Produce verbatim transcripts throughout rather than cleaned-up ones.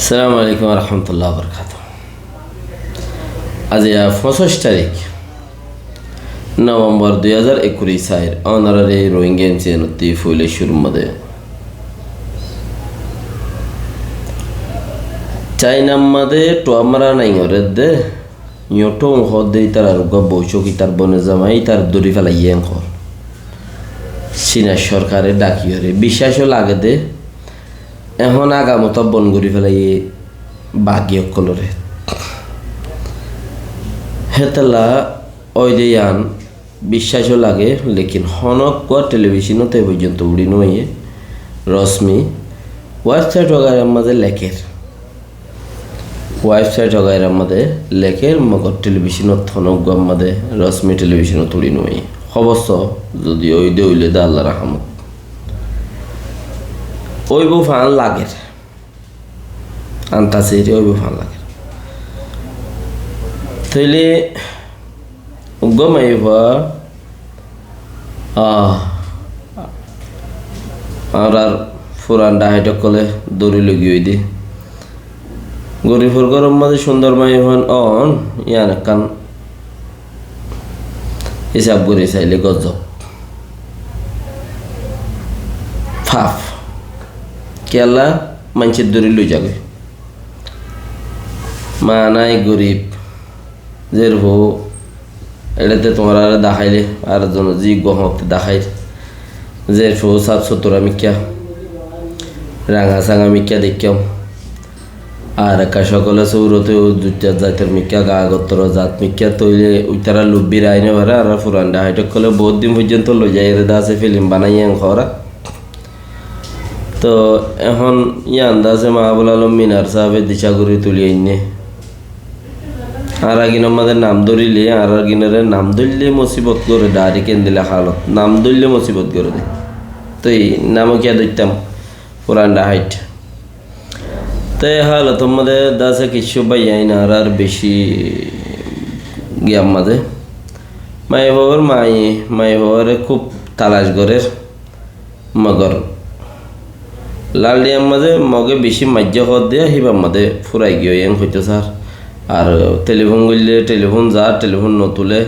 Assalamu alaikum warahmatullahi wabarakatuh. Aijja foñsíc tarík November dui házar ekkuri sair, ónorare Rohingya M C N ottú foila cúrur mazé. China mazé thuamara nai gorédde, yó thum hoódde ítarar uggúa bou cók, ítar bonor zamai, ítar dóri félaiye en hoór. China sorkare dhakiyóre, biccác ó lagedde, ehón agamotá bon gorí félaiye bagi ókkolóre. Hétolla óide yián biccác ó lage, lekin honókkuá televisionot e foijjonto uçí no aiyé. Rosmi website wagairar mazé lekér. Website wagairar mazé lekér, mogor televisionot honókkuár mazé Rosmi televisionot uçí no aiyé. Hóbor só, zodi óide óile de Allar rahámot. Óibo fán lager. Antasiri óibo fán lager. Tóile uggúa maiyafua, ah, añárar furan dhahait ókkole dóri loi giyói de. Goribor góror mazé cúndor maiyafuain óon, yián ekkán hísab gorí sailé gozzob. Faf. Kiyólla maincé dóri loi zagói. Maa nai gorib. Zerfua, eçe de tuáñrare daháile, ar zon zi gohóñtte daháir. Zerfua saf sutura mikká, ranga sanga mikká deikkám. Ar ekka sokole súrote ó duitta zaitor mikká, gaa gottor zat mikká, tóile uitará lubbi rai no fare, ar furan dhahait ókkole bout din foijjonto loi zaiyóre de asé filim banaiye en hoóra. Toh ehón yián de asé Mahábul Alom Minar sábe dica gorí tuli ainné. Añárar ginor mazé nam dórile, añárar ginore nam dóille musibot goré, dhairek endilla hálot, nam dóille musibot goré de. Toi nam kiyá dóittam, furan dhahait. Te e hálotor mazé de asé kiccú báiyain añárar beci giyar mazé. Maiyafuar maye, maiyafuare kúb talac gorér. Mogor laldiyar mazé Moge beci maijjé hoódde, híbar mazé furai giyói en hoitó sar. Ar telifón goille, telifón zar, telifón no tulé,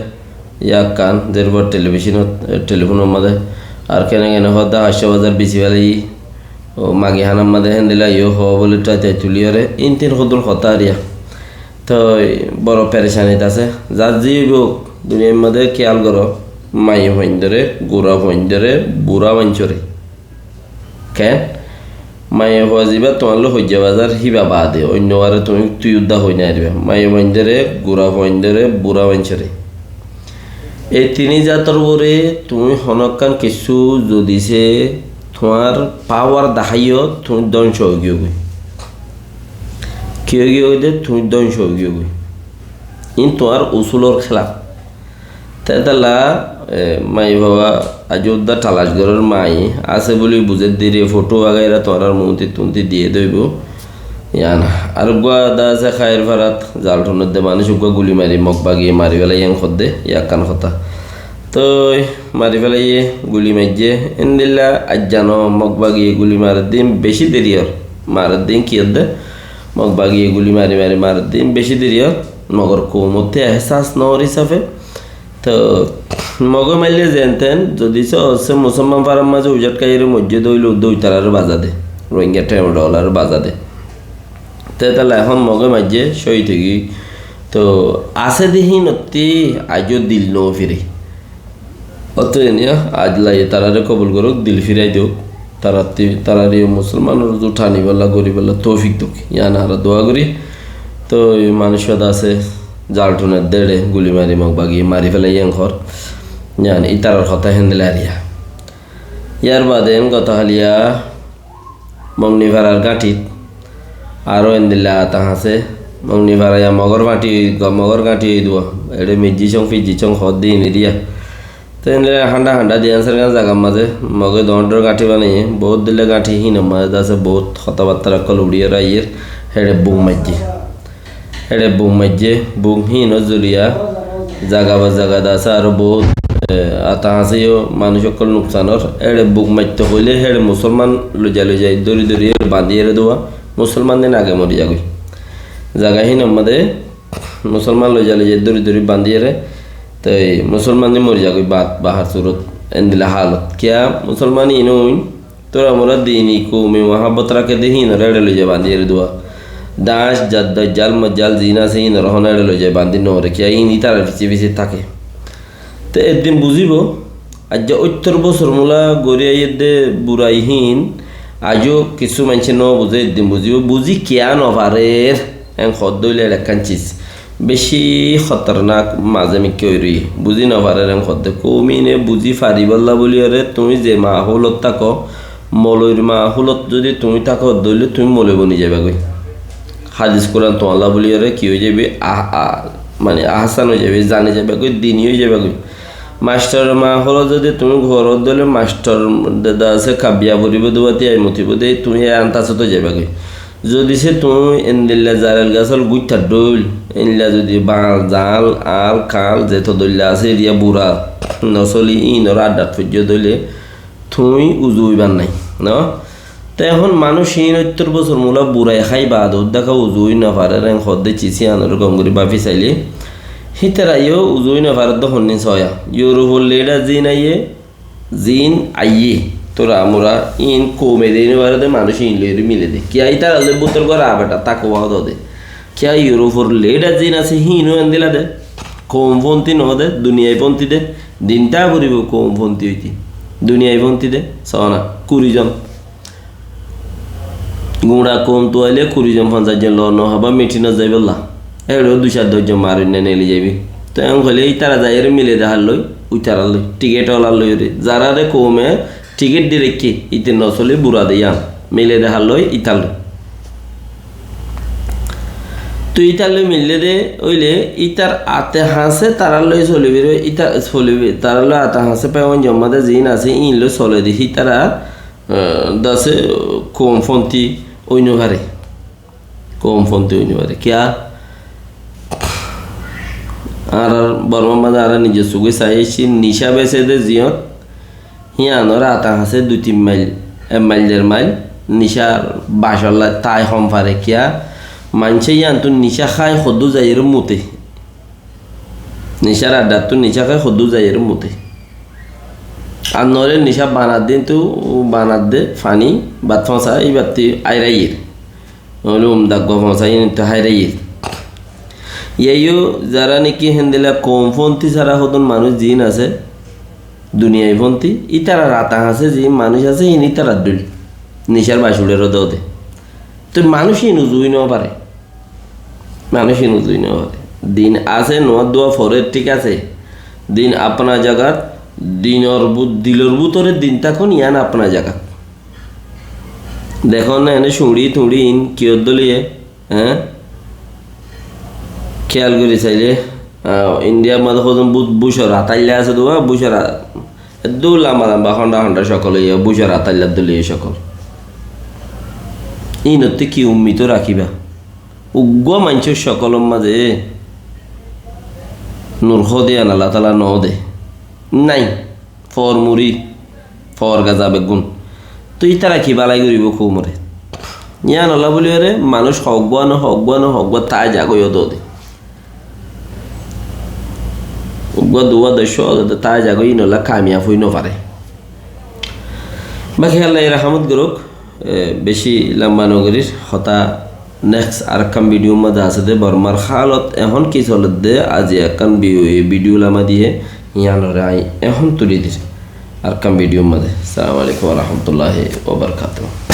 yián ekkán, zerfua televisionot, telifónor mazé. Ar kene kene hoódde Haccó Bazar beci félaiyi, ó magi hánar mazé héndilla yó hoó bóli tái tái tuliyóre, in tin hoddúr hotá ar yián. Toi boro perecanit asé. Zar zi óibou, duniyair mazé kiyal goró, maiyafuaindóre, gurafuaindóre, bura maincóre. Ken? Maiyafua zibá tuáñlloi hoijja bazar, híba baade, oinno bare tuñí tui udda hoi no faribá. Maiyafuaindóre, gurafuaindóre, bura maincóre. Ei tini zator uore tuñí honókkan kessú zodi se tuáñr pawar daháiyo, tuñí dóngco ói giyógoi. Ki ói giyógoi de, tuñí dóngco ói giyógoi. Iín tuáñr usúlor kélaf. Te étalla, e, maiyafua aijjó udda talac gorér, mai asé bóli buzédde re, fothó wagaira tuáñrar muúnti tuúnti diyé de óibou. Yián, ar uggúa de asé Háir farat, zalthunor de manúic uggúa guli mari, Mog bagiye mari félaiye en hoódde, yián ekkán hotá. Toi mari félaiye, guli maijjé, endilla aijja no, Mog bagiye guli maredde iín beci deri ór. Maredde iín ki ódde? Mog bagiye guli mari mari maredde iín beci deri ór. Mogor koumotte ehsas no ór hísafe. Toi Moge maille zen ten, zodi se, se Musolman farar mazé ucát kaiyóre moijjé de óile udde uitarare baza de. Rohingya temple ókkolore baza de. Te étalla ehón Moge maijjé cóhid ói giyói. Toi asé de híinottí aijjó dil no fire. Ótoi eniya, Allah ye tarare kobul gorouk, dil firai douk. Tarattí, tarare yó Musolmanor uzu thanibálla, goribálla toufik douk. Yián añára dua gorí. Toi manúic hoó de asé, zalthunor de re guli mari Mog bagiye mari félaiye en hoór. Yián ítarar hotá héndilla ar yián. Yar baade en goto haliya Mogni farar gáñthit aró endilla ata hañsé. Mogni fara yián Mogor fañthi, Mogor gáñthi ói duwa. Eçé mijji cong, fijji cong hoódde iín eriya. Te endilla hañdha hañdha diyan sergan zagar mazé Moge doóñr doóñr gáñthi banaiyé. Bout dilla gáñthi híinor mazé de asé, bout hotábattá ókkol uçíyore aiyér. Héçe buk maijjé. Héçe buk maijjé, buk híinor zoriya zaga ba zaga de asé aró bout, e, ata hañsé yó manúic ókkol nuksan ór. Héçe buk maitto hoilé héçe Musolman loizai loizai dóri dóri héçe bañdíyore duwa. Musolman din age mori zagói. Zaga hín or mazé musolman loiza loiza dóri dóri bandiyóre, toi musolman din mori zagói, baat bahar surot, endilla halot. Kiyá musolman iín óin, tora mora dini koumi muhabbot raké de hín ore ere loiza bandiyóre dua. Dac, jadda, jal, majal, zin asé hín ore hon ere loiza bandi no ore, kiyá iín ítarar fise fise táke. Te eddin buzibo, aijja óttor bosor mula gori aiyé de burai hín, aijjó kissú maincé no buzé, eddin buzibo, buzi kiyá no farer, en hoddé óile ekkán cis. Beci hotornak mazé mikká ói roiyé, buzi no farer en hoddé. Koumi ine buzi faribálla buli ore tuñí ze mahulot táko, moloir mahulot zodi tuñí táko de óile tuñí moloi boni zaiba goi. Hadis Kuran tuáñlla buli ore ki ói zaibe, a, a, mane ahsan ói zaibe, zani zaiba goi, dini ói zaiba goi. Mastor mahulot zodi tuñí goro de óile mastor de, de asé kabiya foribo de, wati ai mutibo de, tuñí e antasot ói zaiba goi. Zodi se tuñí endilla zarel gasol guittar dóil, endilla zodi bañl, zañl, añl, kañl, zeto dóilla asé eriya bura, nosoli, iín ore addat foijjó de óile, tuñí uzu óibar nái, no? Te ehón manúic híin óttor bosor mula burai hái baade uddaka uzu ói no farer, en hoddé cis iánore gom gori bafi saile, hítara yó uzu ói no farer de honnin soya. Europe or leader zin aiyé, zin aiyé, tora mura iín koume de no fare de manúic híin loi eri mile de. Kiyá ítara loi bútor gora beta takwa do de. Kiyá Europe or leader zin asé híin ó endilla de. Koumfonti no de, duniyaifonti de. Din tá foribo koumfonti óite. Duniyaifonti de, sona, kuri zon. Gura koum tuaile kuri zon, fonzaic zon loi no hába meeting ot zaibolla. Ere dui sair doc zon mari ne neli zaibi. Te en hoile ítara zai ere mile de hár loi, uitara loi. Ticket ola loi ore. Zarare koume ticket di raikké, ite no soli bura de ián. Mile de hár loi, itar loi. Tui itar loi mille de óile, itar ate hañse tarar loi solibi re, itar solibi, tarar loi ate hañse peon zomma de zin asé, iín loi sole de, hítara, eh, dase koumfonti ói no fare. Koumfonti ói no fare. Kiyá? Añárar Bormar mazé añára nize sugé sai aiccí, nicá bese de ziyót, híanor ata hañsé dui tin mail, ek mail, der mail, nicár bacolla tai hom fare. Kiyá? Maincé yíantu nicá hái hoddú zaiyóre mute. Nicár addattú nicá hái hoddú zaiyóre mute. Ar noóile nicá banat dintu banat de, faní, bat foñsa, íbattú airaiyér. Noóile umda gua foñsa, yíanittu háiraiyér. Yíaiyó zará niki héndilla koumfonti sára hodún manúic ziín asé, duniyaifonti, ítarar ata hañsé ziín manúic asé, híin ítarar dóil. Nicár bacuçeró dóde. Toi manúic híin uzu ói no fare. Manúic híin uzu ói no fare. Din asé, nomás dua forer, thík asé. Din apna zagat, dinor bú-, dilor bútore din tákon, yían apna zagat. Dekón né, ene cuñçi tuñçi ín kiyór dóliye, eé? Kéyal gorí sailé, ah, Indiyar mazé hozon bu-, bucor atáilla asé dé, bucor a-, eddúr lamba lamba, honda honda cokol óiye, bucor atáillar dóliye cokol. Ínottú ki ummit rakíba? Uggúa maincór cokolor mazé nur hóde yián Allah taala no dé. Nái. Foor muri, foor gaza beggún. Toi ítara ki balai goríbo koumoré? Yíanolla bóliyoré manúic hoggúa no, hoggúa no, hoggúa tai zagói yó dóde. Uggúa duwá doccúa dóde tai zagói, ínolla kamiyaf ói no faré. Báki Allah ye rahamot gorók. E, beci lamba no gorír, hotá next arekkán video mazé asé dé, Bormar hálot ehón ki solér dé, aijja ekkán bi-, video lama diyé, yíanoré añí ehón tulí dir arekkán video mazé. Assalamu alaikum wa rahmatullahi wa barakatuhu.